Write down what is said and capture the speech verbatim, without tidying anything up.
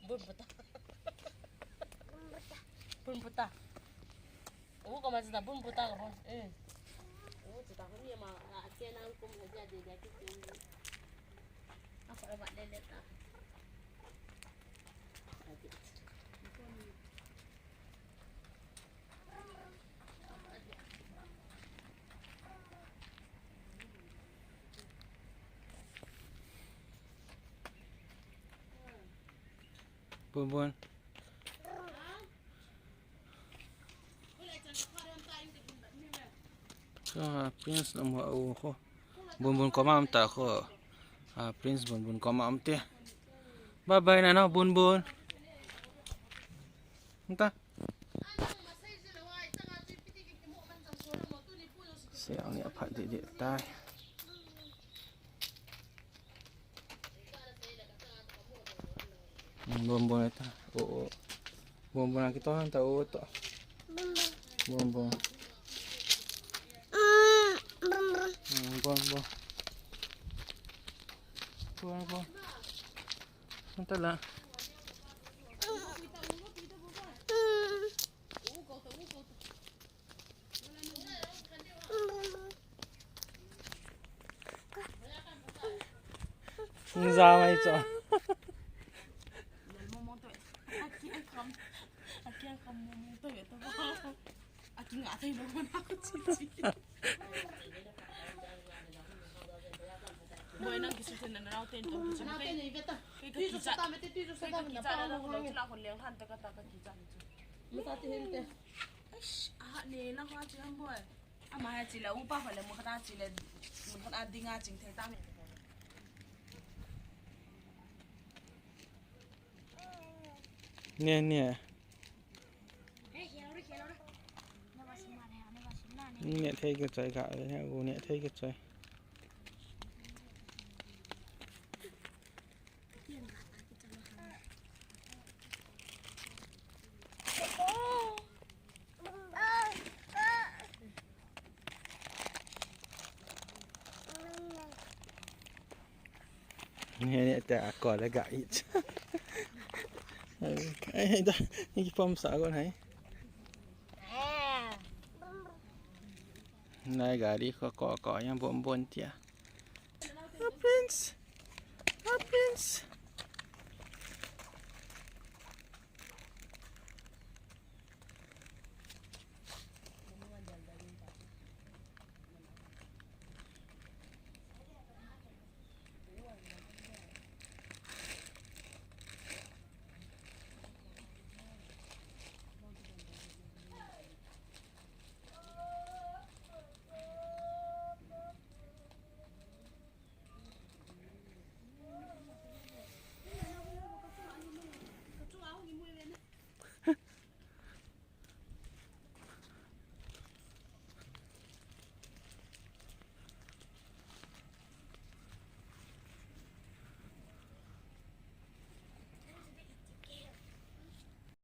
Bun puta. Bun puta. U ko ma chita bun puta ko bun. Eh. U chita ko ni ma a che na ko ma ja de de ki. A ko ma le le ta. Bun bun. Ka Prince na mo u ko. Bun bun ko ma am ta ko. A Prince bun bun ko ma am te. Bye bye na no bun bun. Nta. Siang ni a phat di di tai. Hmm, bom bom ta. O o. Bom bom kita han ta o to. Bom bom. Hmm, bom bom. Bom bom. Nta la. Nza mai cho. Boy, nang kisu ten na nau ten to kisu. Nau ten ni beta. Tui jo sata mete, tui jo sata mete. Kicha na ko lo chila ko leng han ta ka ta ka kicha ni chu. Mata ti hen te. Eish, a ne na ko chi ham boy. Ama ha chi la upa pha le mo khana chi le mo khana dinga ching thei ta me. Ne ne. Ne thei ke choi ka ne u ne thei ke choi. Ni ni ta ko le ga ich. Ai da ni ki pom sa go nai. Nai gari ko ko ko yang bon bon tia. A Prince. A Prince.